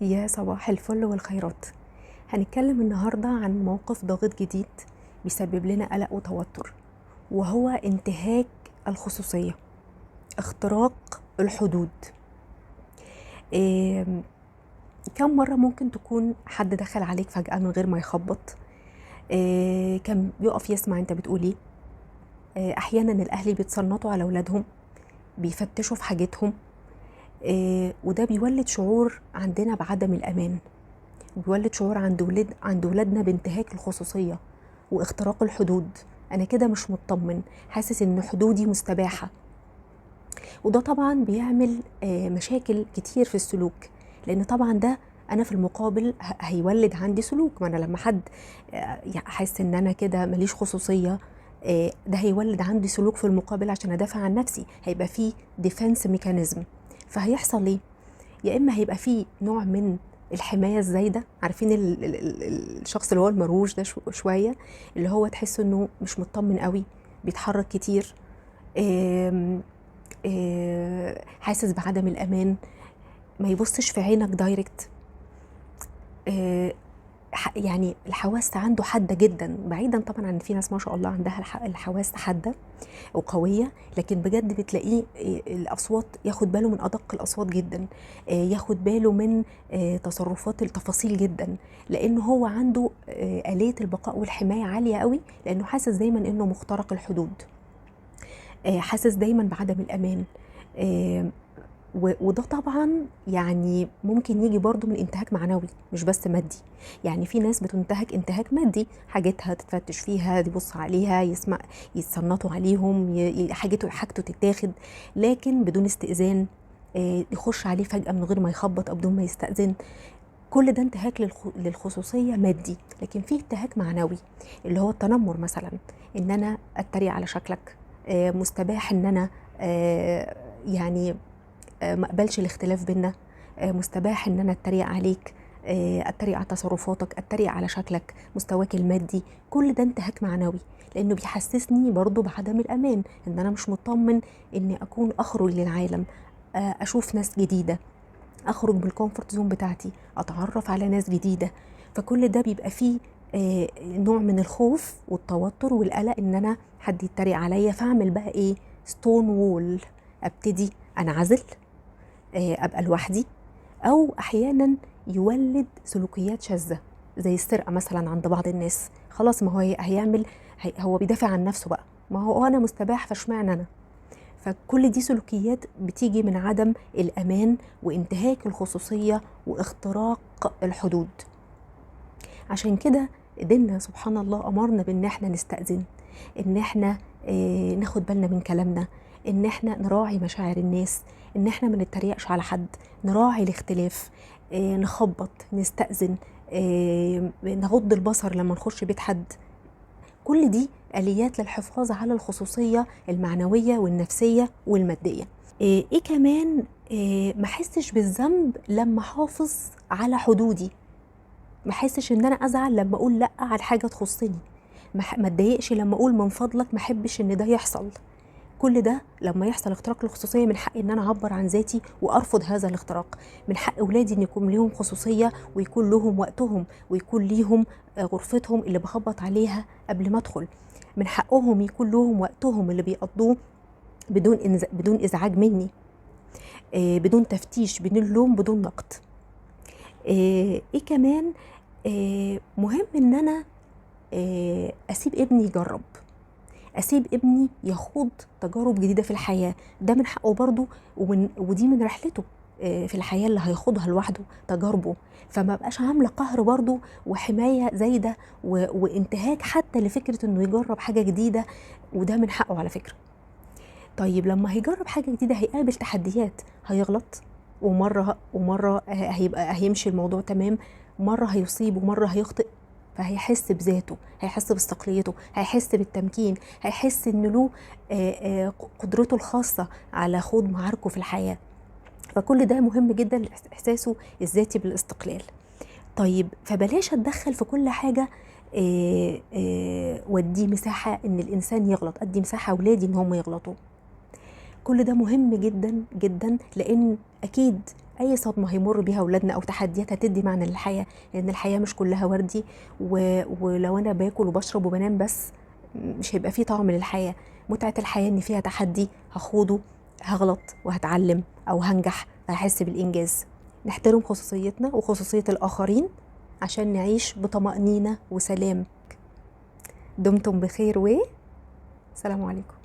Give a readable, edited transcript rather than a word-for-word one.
يا صباح الفل والخيرات. هنتكلم النهاردة عن موقف ضاغط جديد بيسبب لنا قلق وتوتر، وهو انتهاك الخصوصية، اختراق الحدود. كم مرة ممكن تكون حد دخل عليك فجأة من غير ما يخبط، كان بيقف يسمع انت بتقول ايه. احيانا الاهل بيتصنطوا على اولادهم، بيفتشوا في حاجتهم، وده بيولد شعور عندنا بعدم الامان، بيولد شعور عند ولادنا بانتهاك الخصوصية واختراق الحدود. انا كده مش مطمن، حاسس ان حدودي مستباحة، وده طبعا بيعمل مشاكل كتير في السلوك، لان طبعا ده انا في المقابل هيولد عندي سلوك. ما انا لما حد احس ان انا كده ماليش خصوصية، ده هيولد عندي سلوك في المقابل عشان ادافع عن نفسي، هيبقى فيه defense mechanism. فهيحصل ايه؟ يا اما هيبقى فيه نوع من الحماية الزايدة، عارفين الشخص اللي هو المروج ده شوية، اللي هو تحس انه مش مطمن قوي، بيتحرك كتير، آم آم حاسس بعدم الامان، ما يبصش في عينك direct، يعني الحواس عنده حادة جدا. بعيدا طبعا عن في ناس ما شاء الله عندها الحواس حادة وقويه، لكن بجد بتلاقيه الاصوات ياخد باله من ادق الاصوات جدا، ياخد باله من تصرفات التفاصيل جدا، لانه هو عنده آلية البقاء والحماية عالية قوي، لانه حاسس دايما انه مخترق الحدود، حاسس دايما بعدم الامان. وده طبعا يعني ممكن يجي برضو من انتهاك معنوي مش بس مادي. يعني في ناس بتنتهك انتهاك مادي، حاجتها تتفتش فيها، يبص عليها، يسمع، يتصنطوا عليهم، حاجته تتاخد، لكن بدون استئذان، يخش عليه فجأة من غير ما يخبط أو بدون ما يستأذن. كل ده انتهاك للخصوصية مادي. لكن في انتهاك معنوي اللي هو التنمر مثلا، ان انا اتريق على شكلك، مستباح ان انا يعني ما اقبلش الاختلاف بينا، مستباح ان انا اتريق عليك، اتريق على تصرفاتك، اتريق على شكلك، مستواك المادي. كل ده انتهاك معنوي، لانه بيحسسني برضو بعدم الامان، ان انا مش مطمن اني اكون اخرج للعالم، اشوف ناس جديدة، اخرج من ال comfort zone بتاعتي، اتعرف على ناس جديدة. فكل ده بيبقى فيه نوع من الخوف والتوتر والقلق ان انا حد يتريق عليا، فاعمل بقى ايه؟ stone wall، ابتدي انعزل، ابقى لوحدي. او احيانا يولد سلوكيات شاذة زي السرقة مثلا عند بعض الناس. خلاص، ما هو هيعمل، هو بيدافع عن نفسه بقى، ما هو انا مستباح فاشمعنى انا. فكل دي سلوكيات بتيجي من عدم الامان وانتهاك الخصوصية واختراق الحدود. عشان كده ديننا سبحان الله امرنا بان احنا نستأذن، ان احنا ناخد بالنا من كلامنا، ان احنا نراعي مشاعر الناس، ان احنا ما نتريقش على حد، نراعي الاختلاف، نخبط، نستأذن، نغض البصر لما نخش بيت حد. كل دي آليات للحفاظ على الخصوصية المعنوية والنفسية والمادية. ايه كمان؟ ما احسش بالذنب لما احافظ على حدودي، ما احسش ان انا ازعل لما اقول لا على حاجة تخصني، ما اتضايقش لما اقول من فضلك ما احبش ان ده يحصل. كل ده لما يحصل اختراق للخصوصية من حقي ان انا اعبر عن ذاتي وارفض هذا الاختراق. من حق اولادي ان يكون ليهم خصوصية ويكون لهم وقتهم ويكون ليهم غرفتهم اللي بخبط عليها قبل ما ادخل. من حقهم يكون لهم وقتهم اللي بيقضوه بدون ازعاج مني، بدون تفتيش، بدون لوم، بدون نقد. ايه كمان؟ مهم ان انا اسيب ابني يجرب، اسيب ابني يخوض تجارب جديدة في الحياة، ده من حقه برضه، ودي من رحلته في الحياة اللي هيخوضها لوحده، تجاربه. فما بقاش عامله قهر برضه وحماية زايدة وانتهاك حتى لفكرة انه يجرب حاجة جديدة، وده من حقه على فكرة. طيب لما هيجرب حاجة جديدة هيقابل تحديات، هيغلط، ومرة هيبقى هيمشي الموضوع تمام، مرة هيصيب ومرة هيخطئ. فهيحس بذاته، هيحس باستقلاليته، هيحس بالتمكين، هيحس ان له قدرته الخاصة على خوض معاركه في الحياة. فكل ده مهم جدا لاحساسه الذاتي بالاستقلال. طيب فبلاش اتدخل في كل حاجة، وادي مساحة ان الانسان يغلط، ادي مساحة اولادي ان هم يغلطوا. كل ده مهم جدا جدا، لان اكيد اي صدمة هيمر بيها اولادنا او تحديات هتدي معنى للحياة، لان الحياة مش كلها وردي، ولو انا باكل وبشرب وبنام بس مش هيبقى فيه طعم للحياة. متعه الحياة ان فيها تحدي هخوضه، هغلط وهتعلم او هنجح فهحس بالانجاز. نحترم خصوصيتنا وخصوصيه الاخرين عشان نعيش بطمأنينه وسلام. دمتم بخير و سلام عليكم.